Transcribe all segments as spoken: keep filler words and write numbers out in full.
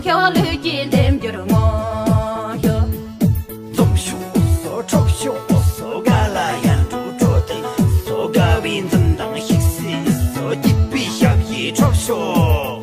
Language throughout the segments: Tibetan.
ཤོག་ལུས་ཀྱི་འདེམས་འགྱུར་ངོམ་ཤོག་འཛོམས་ཤོག་སོ་ཁྲོག་ཤོག་སོ་ག་ལ་ཡང་འགྲོ་འགྲོ་དེ་སོ་ག་བའི་འཛུམ་མདངས་ཤིག་སི་སོ་སྐྱིད་པའི་ཞབས་ཡི་ཁྲོག་ཤོག་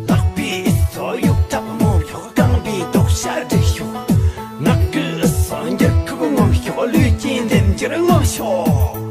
ལག་པའི་སོ་ཡུག་ཐབ་ངོམ་ཤོག་རྐང་པའི་རྡོག་ཤ་སྒྲིག་ཤོག་ངག་གི་སོ་འགྱུར་ཁུག་ངོམ་ཤོག་ལུས་ཀྱི་འདེམས་འགྱུར་ངོམ་ཤོག་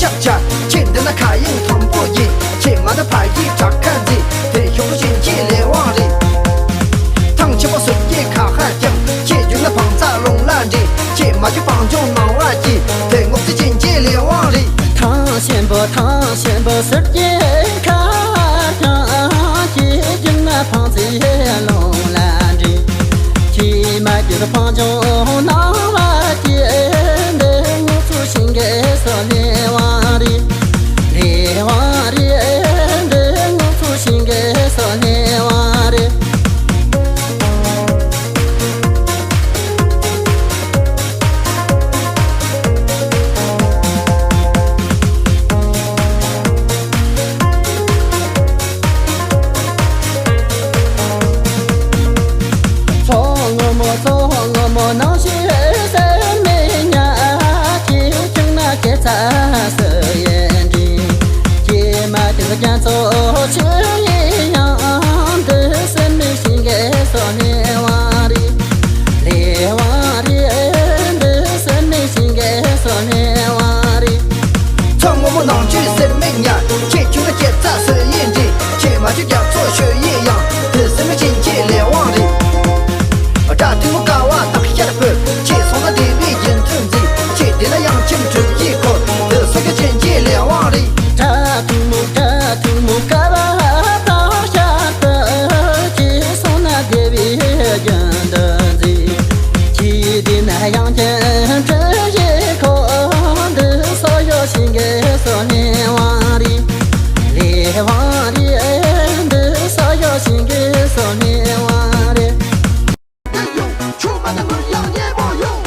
བྱ། ཁྱེད་འདི་ན་ཁ་ཡིན་མཐོན་པོ་ཡིན། ཁྱེད་ང་ད་ཕ་ཡི་བྲག་ཁ་འཛིན། དེ་ཤོག་བུ་ཞིང་ཁྱེད་ལས་དབང་རེད། ཐང་ཆེན་པོ་སུབ་ཀྱི་ཁ་ཧ་ཀྱང་། ཁྱེད་རྒྱུག་ན་བང་རྩ་ལུང་ལ་འདྲེན། ཁྱེད་མ་རྒྱུག་བང་ལྗོངས་ནང་བ་གྱིས། དེ་ངོགས་ཚེ་ཅན་གྱི་ལས་དབང་རེད། ཐང་ཆེན་པོ་ཐང་ཆེན་པོ་སུབ་ཀྱི་ཁ་ཀྱང་། ཁྱེད་རྒྱུག་ན་བང་རྩའི་ལུང་ལ་འདྲེན། ཁྱེད་མ་རྒྱུག་བང་ལྗོངས་ནང་བ་གྱིས། འདི་ངོགས་ཚེ་ཅན་གྱི་སོ་ལས་དབང་རེད། ལས་དབང་རེད། འདི་ངོགས་ཚེ་ཅན་གྱི་སོ་ལས་དབང་རེད། མཚོ་སྔོན་མོ་མཚོ་སྔོན་མོ་ནང་བཞིན་ཟེར་མི་ཉག་ཅིག་ཁྱིམ་ན་སྐྱེ་ཚ་སུ་ཡིན་འདྲི། ཀྱེ་མ་དེ་རྒྱ་མཚོ་ཆུ་ཡིན་ཡང་། འདི་སེམས་མི་ཤིང་གི་སོ་ནི་བང་རི། ལེ་བང་རི། འདི་སེམས་མི་ཤིང་གི་སོ་ནི་བང་རི། མཚོ་སྔོན་མོ་ནང་བཞིན་ཟེར་མི་ཉག་ཁྱེད་ཁྱིམ་ན་སྐྱེ་ཚ་སུ་ཡིན་འདྲི། ཁྱེད་མ་ཁྱོད་རྒྱ་མཚོ་ཆུ་ཡིན་ཡང་། འདི་སེམས་མི་ཤིང་གི་ལེ་བང་རི། སྒྲ་ཐུང་མོ་ཀ་བ་སྟག་ཤར་བོད། ཁྱེད་སོང་ན་བདེ་བའི་རྒྱུན་མཐུན་འཛིན། ཁྱེད་བདེ་ན་ཡང་ཁྱིམ་གྲུབ་ཡིད་འཁོར། དེ་སོ་སྐྱ་ཅན་གྱི་ལས་དབང་རེད། སྒྲ་ཐུང་མོ་སྒྲ་ཐུང་མོ་ཀ་བ་སྟག་ཤར་བོད། ཁྱེད་སོང་ན་བདེ་བའི་རྒྱུན་མཐུན་འཛིན། ཁྱེད་བདེ་ན་ཡང་ཁྱིམ་གྲུབ་ཡིད་འཁོར། དེ་སོ་སྐྱ་ཅན་གྱི་སོ་ལས་དབང་རེད། ལས་དབང་རེད། དེ་སོ་སྐྱ་ཅན་གྱི་སོ་ལས་དབང་རེད། ཡོང་། ཆུ་མ་ན་ངུ་ཡང་ཉེ་མོ་ཡོང་།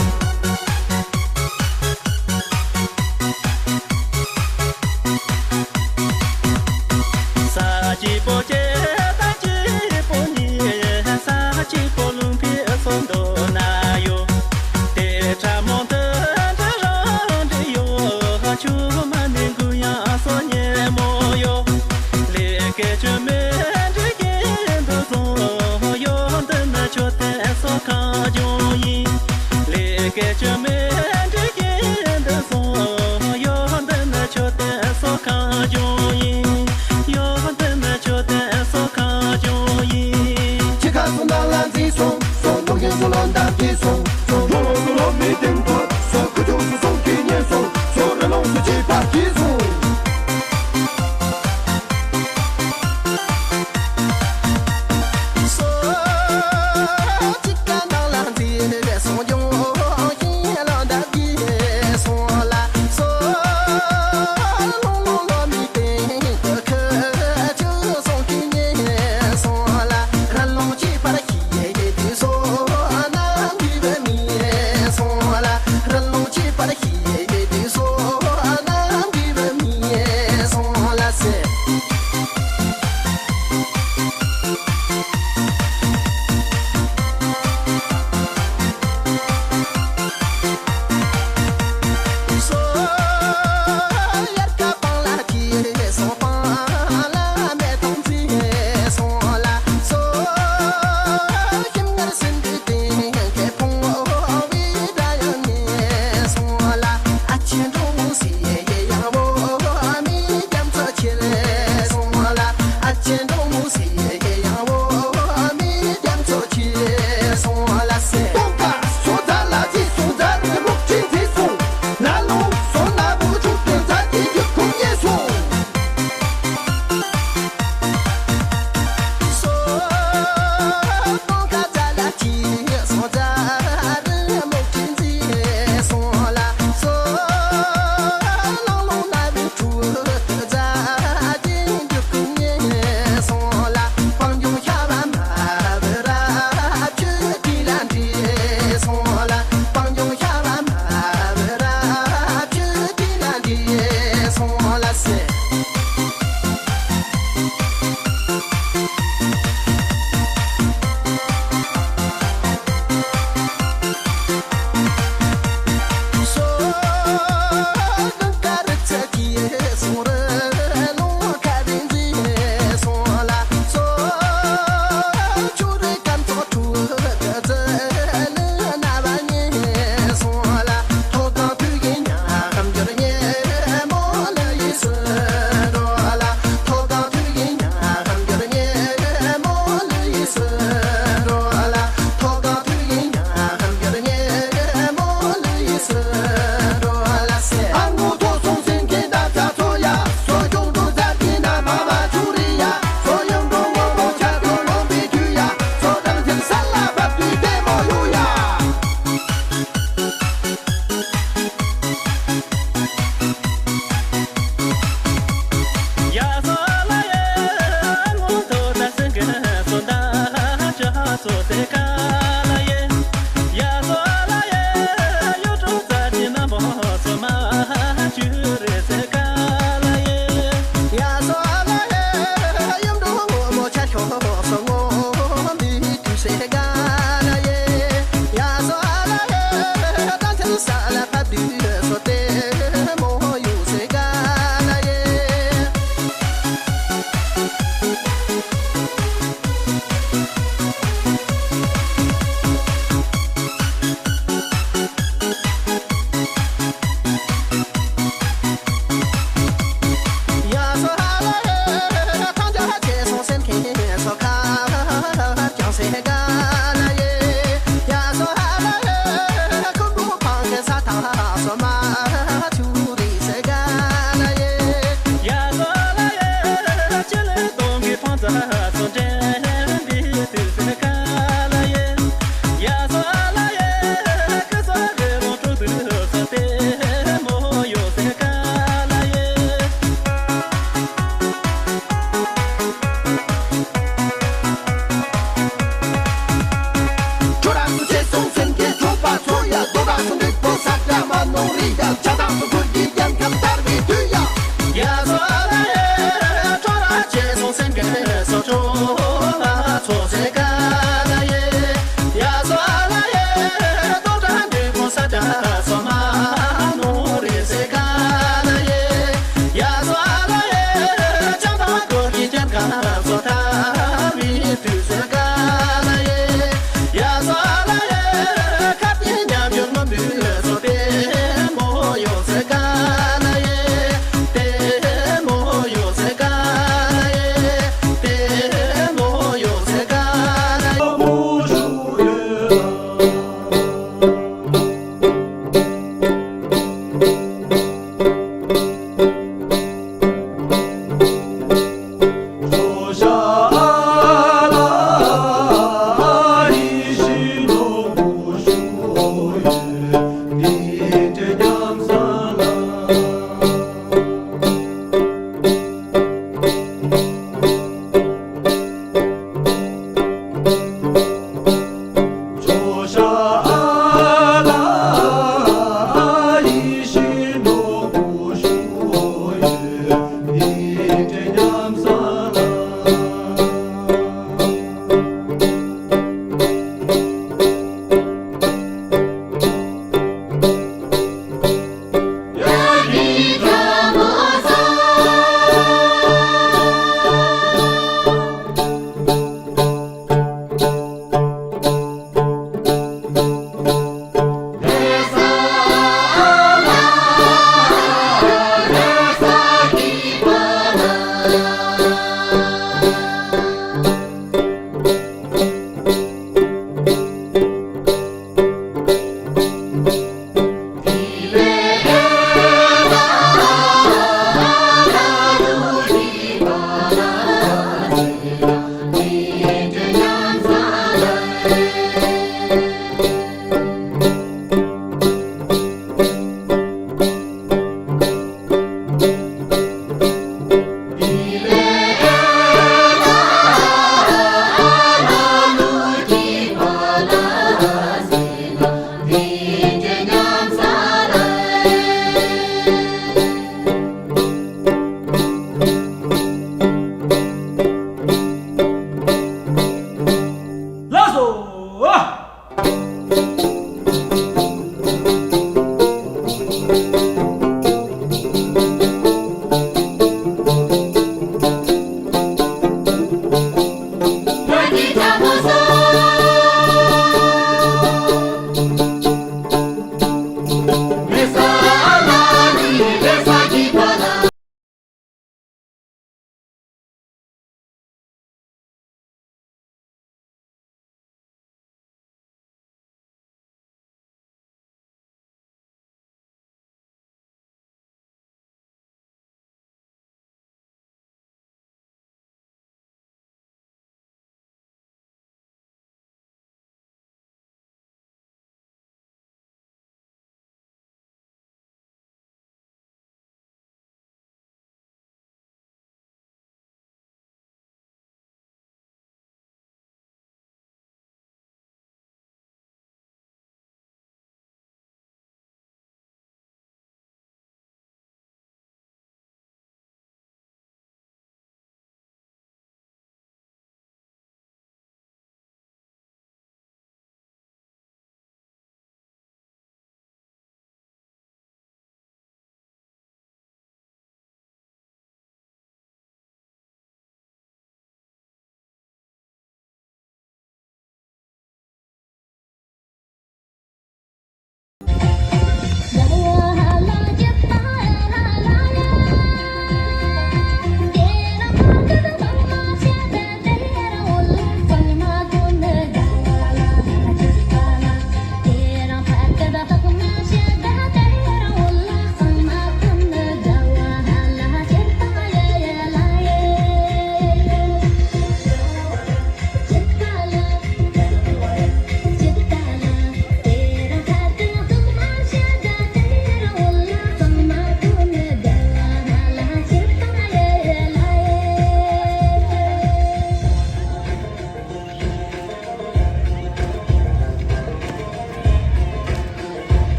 ས་གཅིག་པོ་སྐྱེ་ས་གཅིག་པོ་ཉིད། ས་གཅིག་པོ་ལུང་པའི་ཚོ་མདོ་ན་ཡོད། དེ་ཕྲ་མོ་འདི་འདྲ་རང་འདྲ་ཡོད། ཆུ་མ་ནི་འགུ་ཡང་སོ་ཉེ་མོ་ཡོད། ལས་ཀའི་ཆུ་མེ་འདྲ་གིན་དུ་སོང་། ཡོད་འདི་ན་ཆོས་དད་སོ་གང་བྱུང་ཡིན། ལས་ཀའི་ཆུ་མེ་འདྲ་གིན་དུ་སོང་། ཡོད་འདི་ན་ཆོས་དད་སོ་གང་བྱུང་ཡིན། ཡོད་འདི་ན་ཆོས་དད་སོ་གང་བྱུང་ཡིན། ཁྱི་ཁ་སོ་ནང་ལ་འཛིན་སོང་། སོ་ནོག་ཡིན་སོ་ལོ་འདབ་ཀྱི་སོང་། སོ་ལོ་སོ་ལོ་མི་དེང་དུ། སོ་ཁུ་ཆུ་སོ་སོང་གི་ཉེ་སོང་། སོ་ར་ལོང་སུ་ཅི་པ་ཀྱི་སོང་།